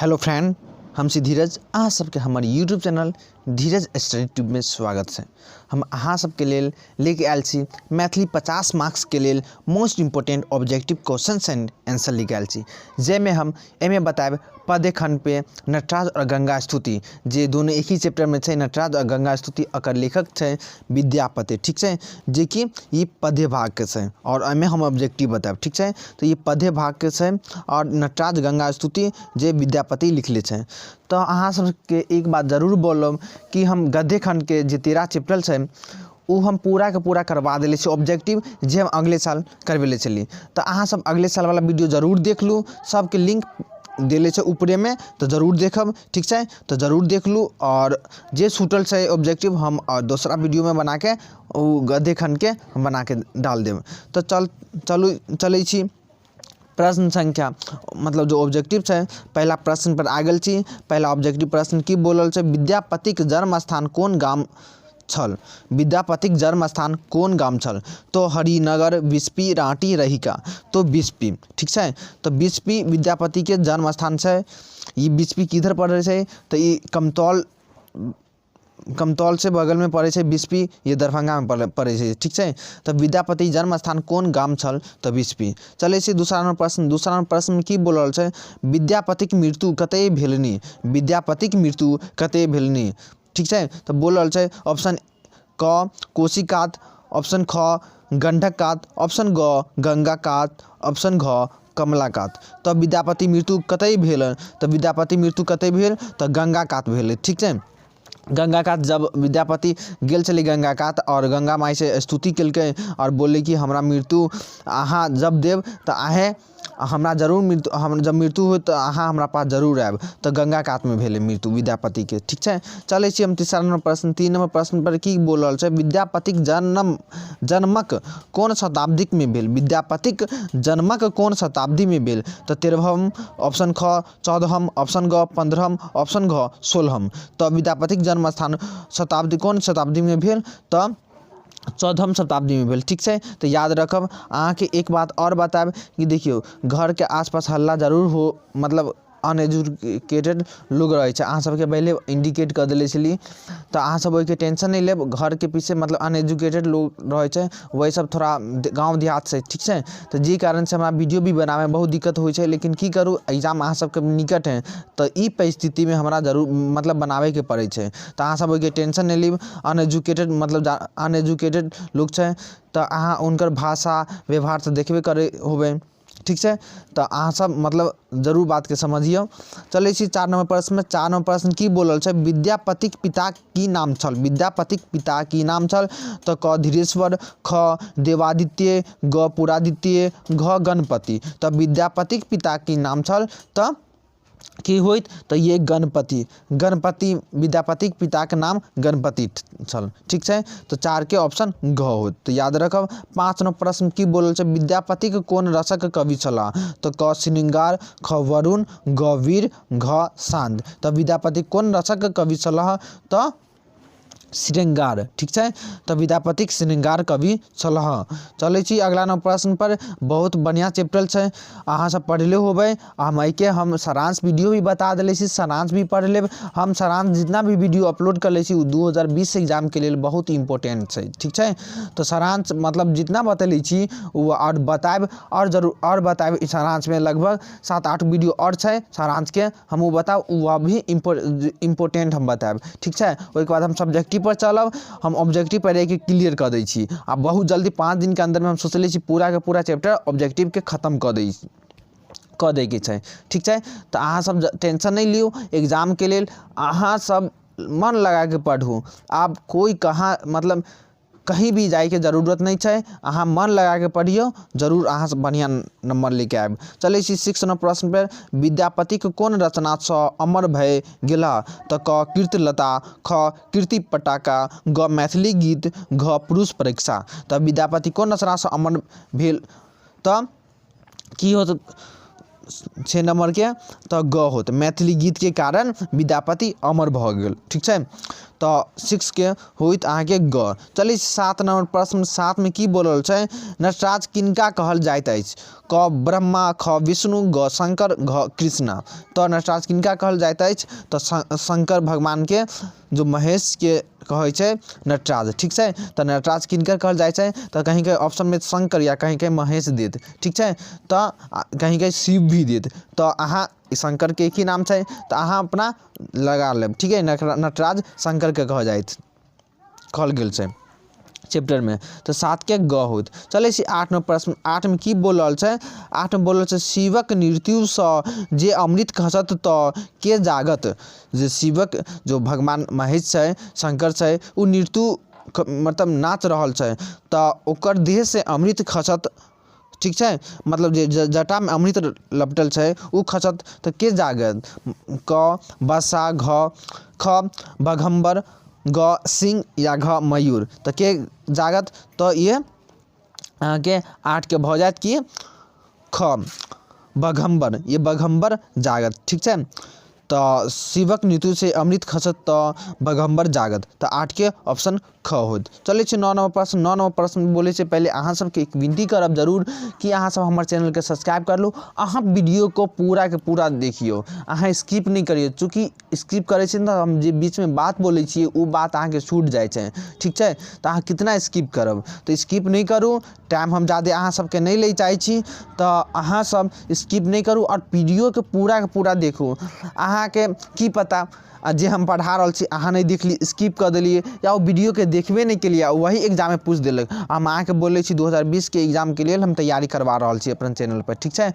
Hello friend, हम छी धीरज। अहाँ सबके हमर यूट्यूब चैनल धीरज स्टडी ट्यूबमे स्वागत छै। हम अहाँ सबके लेल लेके आयल छी मैथिली 50 मार्क्सके लेल most important objective questions and answer लेके आयल छी, जाहिमे हम एहिमे बतायब पद्य खंड पे नटराज और गंगा स्तुति, जे दोनों एक ही चैप्टरमे छै। नटराज और गंगा स्तुति एकर लेखक छै विद्यापति, ठीक छै, जेकि ई पद्य भागके छै और एहिमे हम ऑब्जेक्टिव बतायब, ठीक छै। तऽ ई पद्य भागके छै और नटराज गंगा स्तुति जे विद्यापति लिखले छै। तऽ अहाँ सबके एक बात जरूर बोलब कि हम गद्य खण्डके जे 13 चैप्टर छै ओ हम पूराके पूरा करबा देले छी ऑब्जेक्टिव, जे हम अगले साल करबेले छली। तऽ अहाँ सब अगले सालवला वीडियो जरूर देख लू, सबके लिंक देले छै ऊपरेमे, तऽ जरूर देखब, ठीक छै। तऽ जरूर देख लू आओर जे छूटल छै ऑब्जेक्टिव हम दोसरा वीडियोमे बनाके ओ गद्य खण्डके हम बनाके डाल देब। तऽ चलू चलै छी प्रश्न संख्या मतलब जो ऑब्जेक्टिव छै पहिला प्रश्न पर आ गेल छी। पहिला ऑब्जेक्टिव प्रश्न की बोलल छै, विद्यापतिक जन्म स्थान कोन गाम छल? विद्यापतिक जन्म स्थान कोन गाम छल? तो हरिनगर, बिस्पी, राँटी, रहिका। तो बिस्पी, ठीक छै। तऽ बिस्पी विद्यापतिके जन्म स्थान छै। ई बिस्पी किधर पड़ै छै? तऽ ई कमतौल, कमतौल से बगलमे पड़ै छै बिस्पी, ये दरभंगामे पड़ै छै, ठीक छै। तऽ विद्यापति जन्म स्थान कोन गाम छल? तऽ बिस्पी। चलै छी दूसरा नंबर प्रश्न। दूसरा नंबर प्रश्न की बोलल छै, विद्यापतिक मृत्यु कतय भेलनि? विद्यापतिक मृत्यु कतय भेलनि? ठीक छै। तऽ बोलल छै ऑप्शन क कोसी कात, ऑप्शन ख गंडक कात, ऑप्शन ग गंगा कात, ऑप्शन घ कमला कात। तऽ विद्यापति मृत्यु कतय भेल? तऽ विद्यापति मृत्यु कतय भेल? तऽ गंगा कात भेलै, ठीक छै। गंगा कात जब विद्यापति गेल छलै गंगा कात आओर गंगा माइसँ स्तुति केलकै आओर बोललै कि हमरा मृत्यु अहाँ जब देब तऽ अहेँ हमरा जरूर मृत्यु, हम जब मृत्यु होत तऽ अहाँ हमरा पास जरूर आयब। तऽ गंगा कातमे भेलै मृत्यु विद्यापतिके, ठीक छै। चलै छी हम तेसर नम्बर प्रश्न। 3 नम्बर प्रश्न पर की बोल रहल छै, विद्यापतिक जन्मक कोन शताब्दीमे भेल? विद्यापतिक जन्मक कोन शताब्दीमे भेल? तऽ 13हम, ऑप्शन ख 14हम, ऑप्शन ग 15हम, ऑप्शन घ 16हम। तऽ विद्यापतिक जन्म स्थान शताब्दी कोन शताब्दीमे भेल? तऽ 14हम शताब्दीमे भेल, ठीक छै। तऽ याद रखब। अहाँके एक बात आओर बतायब कि देखियौ घरके आसपास हल्ला जरूर हो, मतलब अनएजुकेटेड लोग रहै छै, अहाँ सबके पहिले इंडिकेट कऽ देले छली, तऽ अहाँ सब ओहिके टेंशन नहि लेब। घरके पीछे मतलब अनएजुकेटेड लोग रहै छै, वही सब थोड़ा गाँव देहातसँ, ठीक छै। तऽ जे कारणसँ हमरा वीडियो भी बनाबैमे बहुत दिक्कत होइ छै, लेकिन की करू, एग्जाम अहाँ सबके निकट है तऽ ई परिस्थितिमे हमरा जरूर मतलब बनाबैके पड़ै छै। तऽ अहाँ सब ओहिके टेंशन नहि लेब। अनएजुकेटेड मतलब अनएजुकेटेड लोक छै तऽ अहाँ हुनकर भाषा व्यवहार तऽ देखबे करै होबै, ठीक छै। तऽ अहाँ सब मतलब जरूर बातके समझियौ। चलै छी 4 नम्बर प्रश्नमे। 4 नम्बर प्रश्न की बोलल छै, विद्यापतिक पिता की नाम छल? विद्यापतिक पिता की नाम छल? तऽ क धीरेश्वर, ख देवादित्य, ग पुरादित्य, घ गणपति। तऽ विद्यापतिक पिता की नाम छल? तऽ की होइत? तऽ ये गणपति, गणपति विद्यापतिक पिताके नाम गणपति छल, ठीक छै। तऽ 4 के ऑप्शन घ होत, तऽ याद रखब। 5 नम्बर प्रश्न की बोलल छै, विद्यापतिक कोन रसक कवि छलाह? तऽ क श्रृंगार, ख वरुण, ग वीर, घ शांत। तऽ विद्यापति कोन रसक कवि छलाह? तऽ श्रृंगार, ठीक छै। तऽ विद्यापतिक श्रृंगार कवि छलाह। चलै छी अगला नम्बर प्रश्न पर। बहुत बढ़िआँ चैप्टर छै, अहाँ सब पढ़ले होबै। हम एहिके हम सारांश वीडियो भी बता देले छी, सारांश भी पढ़ लेब। हम सारांश जितना भी वीडियो अपलोड कर लै छी ओ 2020 एग्जामके लेल बहुत इम्पोर्टेंट छै, ठीक छै। तऽ सारांश मतलब जितना बतेले छी ओ आओर बतायब, आओर जरूर आओर बतायब। ई सारांशमे लगभग 7-8 वीडियो आओर छै सारांशके, हम ओ बतायब, ओ भी इम्पोर्टेंट हम बतायब, ठीक छै। ओहिके बाद हम सब्जेक्टिव पर चलब। हम ऑब्जेक्टिव पर एहिके क्लियर कऽ दै छी आ बहुत जल्दी 5 दिनके अन्दरमे हम सोचले छी पूराके पूरा चैप्टर ऑब्जेक्टिवके खतम कऽ दै कऽ दैके छै, ठीक छै। तऽ अहाँ सब टेंशन नहि लियौ एग्जामके लेल, अहाँ सब मन लगाके पढ़ू। आब कोइ कहाँ मतलब कहीं भी जाइके जरूरत नहि छै, अहाँ मन लगाके पढ़ियौ, जरूर अहाँ सब बढ़िआँ नम्बर लेके आयब। चलै छी 6 नम्बर प्रश्न पर। विद्यापतिक कोन रचनासँ अमर भए गेलाह? तऽ क कीर्तिलता, ख कीर्ति पटाका, ग मैथिली गीत, घ पुरुष परीक्षा। तऽ विद्यापति कोन रचनासँ अमर भेल? तऽ की होत 6 नम्बरके? तऽ ग होत, मैथिली गीतके कारण विद्यापति अमर भऽ गेल, ठीक छै। तऽ 6 के होइत अहाँके ग। चलै छी 7 नम्बर प्रश्न। 7मे की बोलल छै? नटराज किनका कहल जाइत अछि? क ब्रह्मा, ख विष्णु, ग शंकर, घ कृष्णा। तऽ नटराज किनका कहल जाइत अछि? तऽ शंकर भगवानके, जो महेशके कहै छै नटराज। ठीक छै? तऽ नटराज किनकर कहल जाइ छै? तऽ कहीं कहीं ऑप्शनमे शंकर या कहीं कहीं महेश देत। ठीक छै? तऽ कहीं कहीं शिव भी देत। तऽ अहाँ शंकरके एक ही नाम छै, तऽ अहाँ अपना लगा लेब। ठीक है? नटराज शंकरके कहल जाइत कहल गेल छै चैप्टरमे। तऽ 7के ग होत। चलै छी 8 नम्बर प्रश्न। 8मे की बोल रहल छै? 8मे बोल रहल छै, शिवक मृत्युसँ जे अमृत खसत तऽ के जागत? जे शिवक जो भगवान महेश छै, शंकर छै, ओ मृत्यु मतलब नाच रहल छै, तऽ ओकर देहसँ अमृत खसत। ठीक छै? मतलब जे जटामे अमृत लपटल छै, ओ खसत तऽ के जागत? क बसा, घ ख बघम्बर, ग सिंह या घ मयूर। तऽ के जागत? तऽ ये अहाँके 8के भऽ जायत कि ख बघम्बर। ये बघम्बर जागत। ठीक छै? तऽ शिवक मृत्युसँ अमृत खसत तऽ बघम्बर जागत। तऽ 8के ऑप्शन ख होत। चलै छै 9 नम्बर प्रश्न। 9 नम्बर प्रश्न बोलै से पहिले अहाँ सबके एक विनती करब जरूर कि अहाँ सब हमर चैनलके सब्सक्राइब कर लू। अहाँ वीडियोके पूराके पूरा देखियौ, अहाँ स्किप नहि करियौ। चूँकि स्किप करै छियै ने, तऽ हम जे बीचमे बात बोलै छियै, ओ बात अहाँके छूटि जाइ छै। ठीक छै? तऽ अहाँ कितना स्किप करब? तऽ स्किप नहि करू। टाइम हम जादे अहाँ सबके नहि लै चाहै छी। तऽ अहाँ सब स्किप नहि करू आओर वीडियोके पूराके पूरा देखू। अहाँके की पता, आ जे हम पढ़ा रहल छी अहाँ नहि देखली, स्किप कऽ देलियै या ओ वीडियोके देखबे नहि केलियै, आ वही एग्जाममे पूछि देलक। हम अहाँके बोलै छी, 2020के एग्जामके लेल हम तैयारी करबा रहल छी अपन चैनलपर। ठीक छै?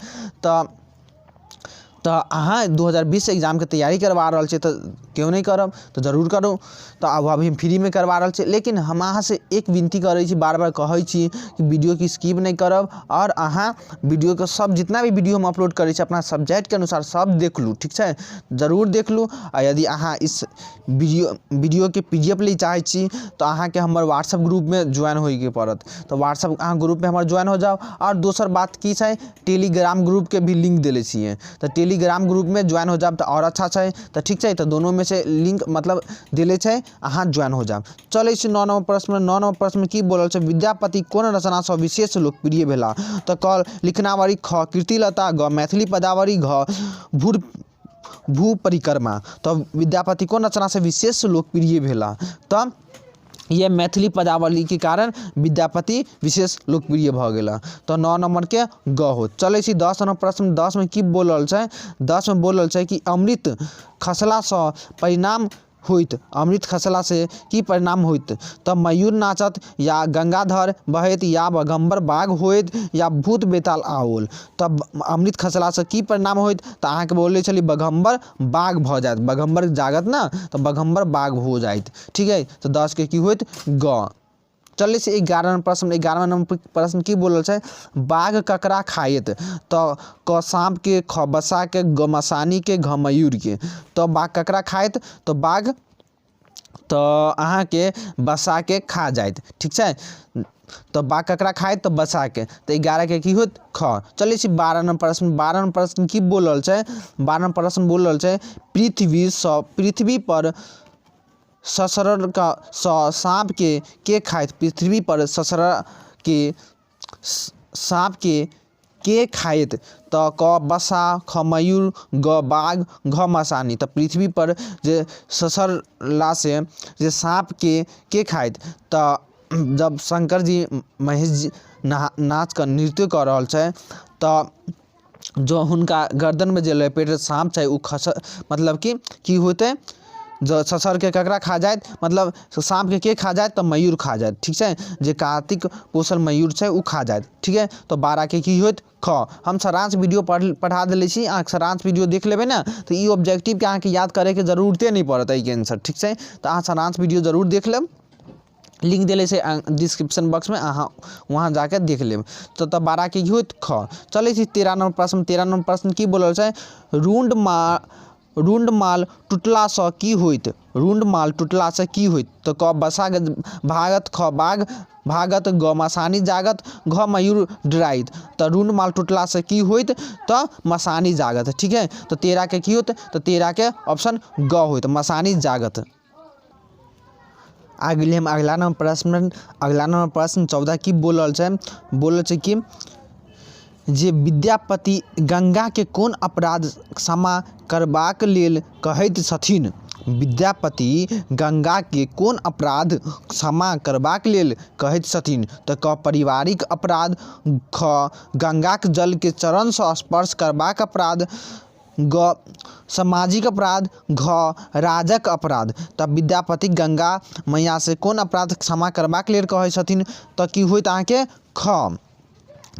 तऽ अहाँ 2020 एग्जामके तैयारी करबा रहल छियै, तऽ क्यों नहि करब? तऽ जरूर करू। तऽ आब अभी हम फ्रीमे करबा रहल छी, लेकिन हम अहाँसँ एक विनती करै छी, बार बार कहै छी कि वीडियोके स्किप नहि करब आओर अहाँ वीडियोके सब, जितना भी वीडियो हम अपलोड करै छी अपना सब्जेक्टके अनुसार, सब देख लू। ठीक छै? जरूर देख लू। आ यदि अहाँ इस वीडियोके पीडीएफ लै चाहै छी, तऽ अहाँके हमर व्हाट्सअप ग्रुपमे ज्वाइन होइके पड़त। तऽ व्हाट्सअप अहाँ ग्रुपमे हमर ज्वाइन हो जाउ। आओर दोसर बात की छै? टेलीग्राम ग्रुपके भी लिंक देले छियै, तऽ टेलीग्राम ग्रुपमे ज्वाइन हो जायब तऽ आओर अच्छा छै। तऽ ठीक छै, तऽ दोनोमे से लिंक मतलब देले छै, अहाँ ज्वाइन हो जायब। चलै छी 9 नम्बर प्रश्नमे। 9 नम्बर प्रश्नमे की बोलल छै? विद्यापति कोन रचनासँ विशेष लोकप्रिय भेलाह? तऽ क लिखनावली, ख कीर्तिलता, ग मैथिली पदावली, घ भूर भू परिक्रमा। तऽ विद्यापति कोन रचनासँ विशेष लोकप्रिय भेलाह? तऽ ये मैथिली पदावलीके कारण विद्यापति विशेष लोकप्रिय भऽ गेला। तऽ 9 नम्बरके ग हो। चलै छी 10 नम्बर प्रश्न। 10मे की बोलल छै? 10मे बोलल छै कि अमृत खसलासँ परिणाम होइत। अमृत खसलासँ की परिणाम होइत? तऽ मयूर नाचत या गंगाधर बहैत या बघम्बर बाघ होइत या भूत बेताल आओल। तऽ अमृत खसलासँ की परिणाम होइत? तऽ अहाँके बोलै छली, बघम्बर बाघ भऽ जायत। बघम्बर जागत ने, तऽ बघम्बर बाघ हो जाइत। ठीक है? तऽ 10के की होइत? ग। चलै छै 11 नम्बर प्रश्न। 11 नम्बर प्रश्न की बोलल छै? बाघ ककरा खायत? तऽ क साँपके, ख बसाके, ग मसानीके, घ मयूरके। तऽ बाघ ककरा खायत? तऽ बाघ तऽ अहाँके बसाके खा जाइत। ठीक छै? तऽ बाघ ककरा खायत? तऽ बसाके। तऽ 11के की होत? ख। चलै छी 12 नम्बर प्रश्न। 12 नम्बर प्रश्न की बोल रहल छै? 12 नम्बर प्रश्न बोल रहल छै, पृथ्वीसँ पृथ्वी पर ससरल का सँ साँपके के खाइत? पृथ्वी पर ससरल के साँपके के खाइत? तऽ क बसा, ख मयूर, ग बाघ, घ मसानी। तऽ पृथ्वी पर जे ससरलासँ जे साँपके के खाइत? तऽ जब शंकर जी, महेश जी नहा नाच कऽ नृत्य कऽ रहल छै, तऽ जो हुनका गर्दनमे जे लपेटल साँप छै, ओ खस मतलब कि की होतै? जँ ससरके ककरा खा जाइत, मतलब साँपके के खा जाइत? तऽ मयूर खा जाइत। ठीक छै? जे कार्तिक पोसल मयूर छै, ओ खा जाइत। ठीक है? तऽ 12के की होइत? ख। हम सारांश वीडियो पढ़ा देले छी। अहाँ सारांश वीडियो देख लेबै ने, तऽ ई ऑब्जेक्टिवके अहाँके याद करैके जरूरते नहि पड़त एहिके आंसर। ठीक छै? तऽ अहाँ सारांश वीडियो जरूर देख लेब। लिंक देले छै डिस्क्रिप्शन बॉक्समे, अहाँ वहाँ जाके देख लेब। तऽ 12के की होइत? ख। चलै छी 13 नम्बर प्रश्न। 13 नम्बर प्रश्न की बोलल छै? रुण्डमाल टुटलासँ की होइत? रुण्डमाल टुटलासँ की होइत? तऽ क बसा भागत, ख बाघ भागत, ग मसानी जागत, घ मयूर डराइत। तऽ रुण्डमाल टुटलासँ की होइत? तऽ मसानी जागत। ठीक है? तऽ 13के की होत? तऽ 13के ऑप्शन ग होइत, मसानी जागत। आ गेलियै हम अगिला नम्बर प्रश्न। अगिला नम्बर प्रश्न 14 की बोल रहल छै? बोल रहल छै कि जे विद्यापति गङ्गाके कोन अपराध क्षमा करबाक लेल कहैत छथिन? विद्यापति गङ्गाके कोन अपराध क्षमा करबाक लेल कहैत छथिन? तऽ क पारिवारिक अपराध, ख गङ्गाक जलके चरणसँ स्पर्श करबाक अपराध, ग सामाजिक अपराध, घ राजक अपराध। तऽ विद्यापति गङ्गा मैयासँ कोन अपराध क्षमा करबाक लेल कहै छथिन? तऽ की होइत अहाँके? ख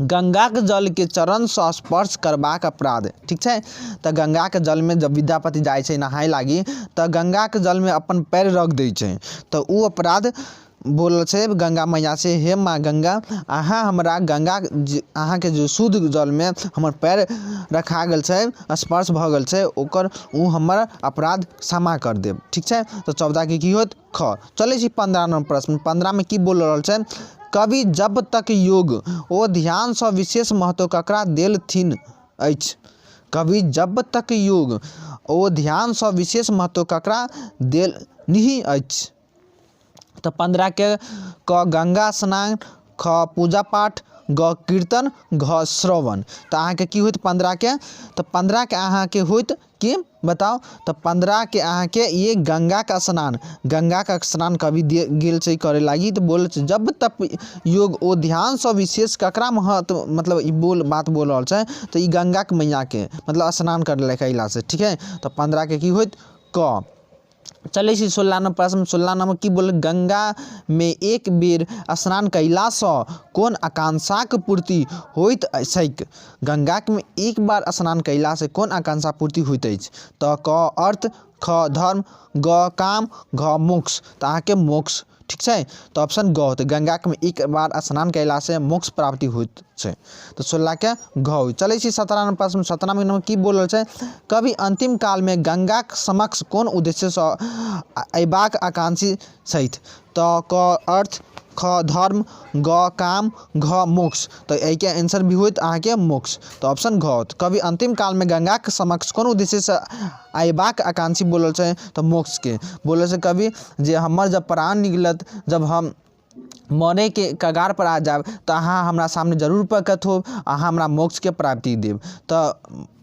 गङ्गाक जलके चरणसँ स्पर्श करबाक अपराध। ठीक छै। तऽ गङ्गाके जलमे जब विद्यापति जाइ छै नहाय लागी, तऽ गङ्गाके जलमे अपन पैर रख दै छै, तऽ ओ अपराध बोलल छै गङ्गा मैयासँ, हे माँ गङ्गा, अहाँ हमरा गङ्गा अहाँके जे शुद्ध जलमे हमर पैर रखा गेल छै, स्पर्श भऽ गेल छै, ओकर ओ हमर अपराध क्षमा कर देब। ठीक छै। तऽ 14के की होत? ख। चलै छी 15 नम्बर प्रश्न। 15मे की बोल रहल छै? कवि जब तक योग ओ ध्यानसँ विशेष महत्व ककरा देलथिन अछि? कवि जब तक योग ओ ध्यानसँ विशेष महत्व ककरा देलन्हि अछि? तऽ 15के क गङ्गा स्नान, ख पूजा पाठ, ग कीर्तन, घ श्रवण। तऽ अहाँके की होइत 15के? तऽ 15के अहाँके होइत की बताउ? तऽ 15के अहाँके ये गङ्गाके स्नान। गङ्गाके स्नान कवि गेल छै करै लागी, तऽ बोल छै जब तक योग ओ ध्यानसँ विशेष ककरा महत्व, मतलब ई बोल बात बोल रहल छै, तऽ ई गङ्गाके मैयाके मतलब स्नान करै कयलासँ। ठीक है। तऽ 15के की होइत? क। चलै छी 16 नम्बर प्रश्न। 16 नम्बर की बोल? गङ्गामे एक बेर स्नान कयलासँ कोन आकांक्षाक पूर्ति होइत छैक? गङ्गामे एक बार स्नान कयलासँ कोन आकांक्षा पूर्ति होइत अछि? तऽ क अर्थ, ख धर्म, ग काम, घ मोक्ष। तऽ अहाँके मोक्ष। ठीक छै। तऽ ऑप्शन ग होतै। गङ्गामे एक बार स्नान कयलासँ मोक्ष प्राप्ति होइत छै। तऽ 16के घ होइ। चलै छी 17 नम्बर प्रश्न। 17 नम्बर की बोलल छै? कवि अन्तिम कालमे गङ्गाक समक्ष कोन उद्देश्यसँ अयबाक आकांक्षी छथि? तऽ क अर्थ, ख धर्म, ग काम, घ मोक्ष। तऽ एहिके आंसर भी होइत अहाँके मोक्ष। तऽ ऑप्शन घ होत। कवि अन्तिम कालमे गङ्गाक समक्ष कोन उद्देश्यसँ अयबाक आकांक्षी बोलल छै? तऽ मोक्षके बोलल छै कवि जे हमर जब प्राण निकलत, जब हम मरैके कगारपर आ जायब, तऽ अहाँ हमरा सामने जरूर प्रकट होब, अहाँ हमरा मोक्षके प्राप्ति देब। तऽ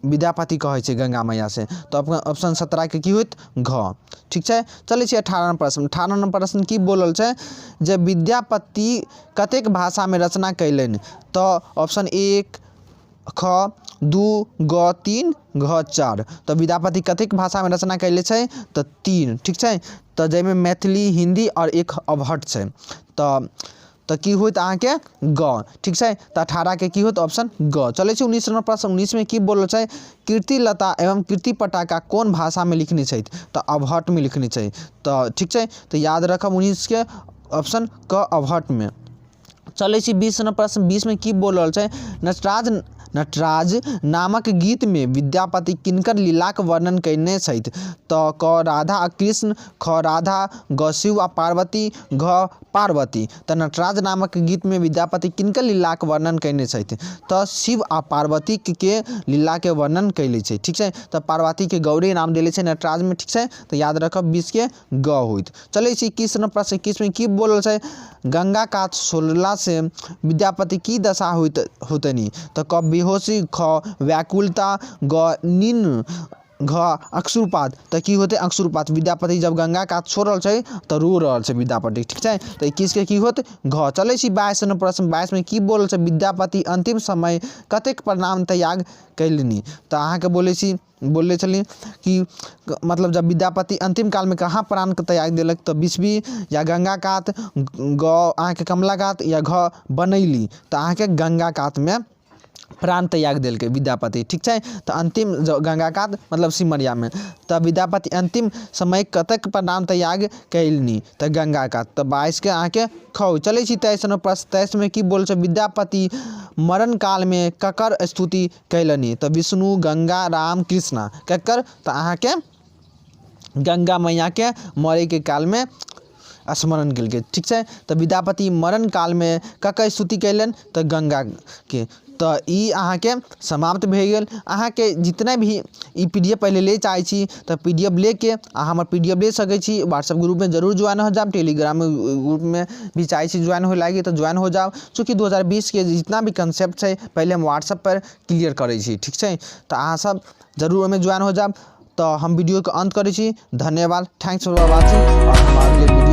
विद्यापति कहै छै गङ्गा मैयासँ। तऽ ऑप्शन 17के की होइत? घ। ठीक छै। चलै छी 18 नम्बर प्रश्न। 18 नम्बर प्रश्न की बोलल छै? जे विद्यापति कतेक भाषामे रचना कयलनि? तऽ ऑप्शन 1 ख 2 ग 3 घ 4। तऽ विद्यापति कतेक भाषामे रचना कयले छै? तऽ 3। ठीक छै। तऽ जाहिमे मैथिली, हिन्दी आओर एक अवहट्ठ छै। तऽ की होइत अहाँके? ग। ठीक छै। तऽ 18के की होत? ऑप्शन ग। चलै छी 19 नम्बर प्रश्न। 19मे की बोलल छै? कीर्तिलता एवं कीर्ति पताका कोन भाषामे लिखने छथि? तऽ अवहट्ठमे लिखने छै। तऽ ठीक छै। तऽ याद रखब 19के ऑप्शन क अवहट्ठमे। चलै छी 20 नम्बर प्रश्न। 20मे की बोल रहल छै? नटराज नटराज नामक गीतमे विद्यापति किनकर लीलाक वर्णन कयने छथि? तऽ क राधा आ कृष्ण, ख राधा, ग शिव आ पार्वती, घ पार्वती। तऽ नटराज नामक गीतमे विद्यापति किनकर लीलाक वर्णन कयने छथि? तऽ शिव आ पार्वतीके लीलाके वर्णन कयले छै। ठीक छै। तऽ पार्वतीके गौरी नाम देले छै नटराजमे। ठीक छै। तऽ याद रखब 20के ग होइत। चलै छी 21 नम्बर प्रश्न। 21मे की बोलल छै? गंगा कात सोललासँ विद्यापति की दशा होइत होतनि? तऽ क बेहोशी, ख व्याकुलता, ग निन्न, घ अश्रुपात। तऽ की होतै? अश्रुपात। विद्यापति जब गंगा कात छोड़ल छै तऽ रो रहल छै विद्यापति। ठीक छै। तऽ 21के की होत? घ। चलै छी 22 नम्बर प्रश्न। 22मे की बोलल छै? विद्यापति अन्तिम समय कतेक प्रणाम त्याग कयलनि? तऽ अहाँके बोलै छी बोलले छली कि मतलब जब विद्यापति अन्तिम कालमे कहाँ प्राणके त्याग देलक? तऽ बिस्फी या गंगा कात, ग अहाँके कमला कात या घ बनैली। तऽ अहाँके गंगा कातमे प्राण त्याग देलकै विद्यापति। ठीक छै। तऽ अन्तिम गंगा कात मतलब सिमरियामे। तऽ विद्यापति अन्तिम समय कतेक प्राण त्याग कयलनि? तऽ गंगा कात। तऽ 22के अहाँके खौ। चलै छी 23 नम्बर प्रश्न। 23मे की बोल छै? विद्यापति मरण कालमे ककर स्तुति कयलनि? तऽ विष्णु, गंगा, राम, कृष्णा। ककर? तऽ अहाँके गंगा मैयाके मरैके कालमे स्मरण केलकै। ठीक छै। तऽ विद्यापति मरण कालमे ककर स्तुति कयलनि? तऽ गंगाके। तऽ ई अहाँके समाप्त भए गेल। अहाँके जितना भी ई पीडीएफ पहिले ले चाहै छी तऽ पीडीएफ लेके अहाँ हमर पीडीएफ ले सकै छी। व्हाट्सअप ग्रुपमे जरूर ज्वाइन हो जायब, टेलीग्राम ग्रुपमे भी चाहै छी ज्वाइन होइ लागी तऽ ज्वाइन हो जाउ। चूँकि 2020के जितना भी कंसेप्ट छै, पहिले हम व्हाट्सअप पर क्लियर करै छी, ठीक छै? तऽ अहाँ सब जरूर ओहिमे ज्वाइन हो जायब। तऽ हम वीडियोके अन्त करै छी। धन्यवाद, thanks for watching. आओर हम अगले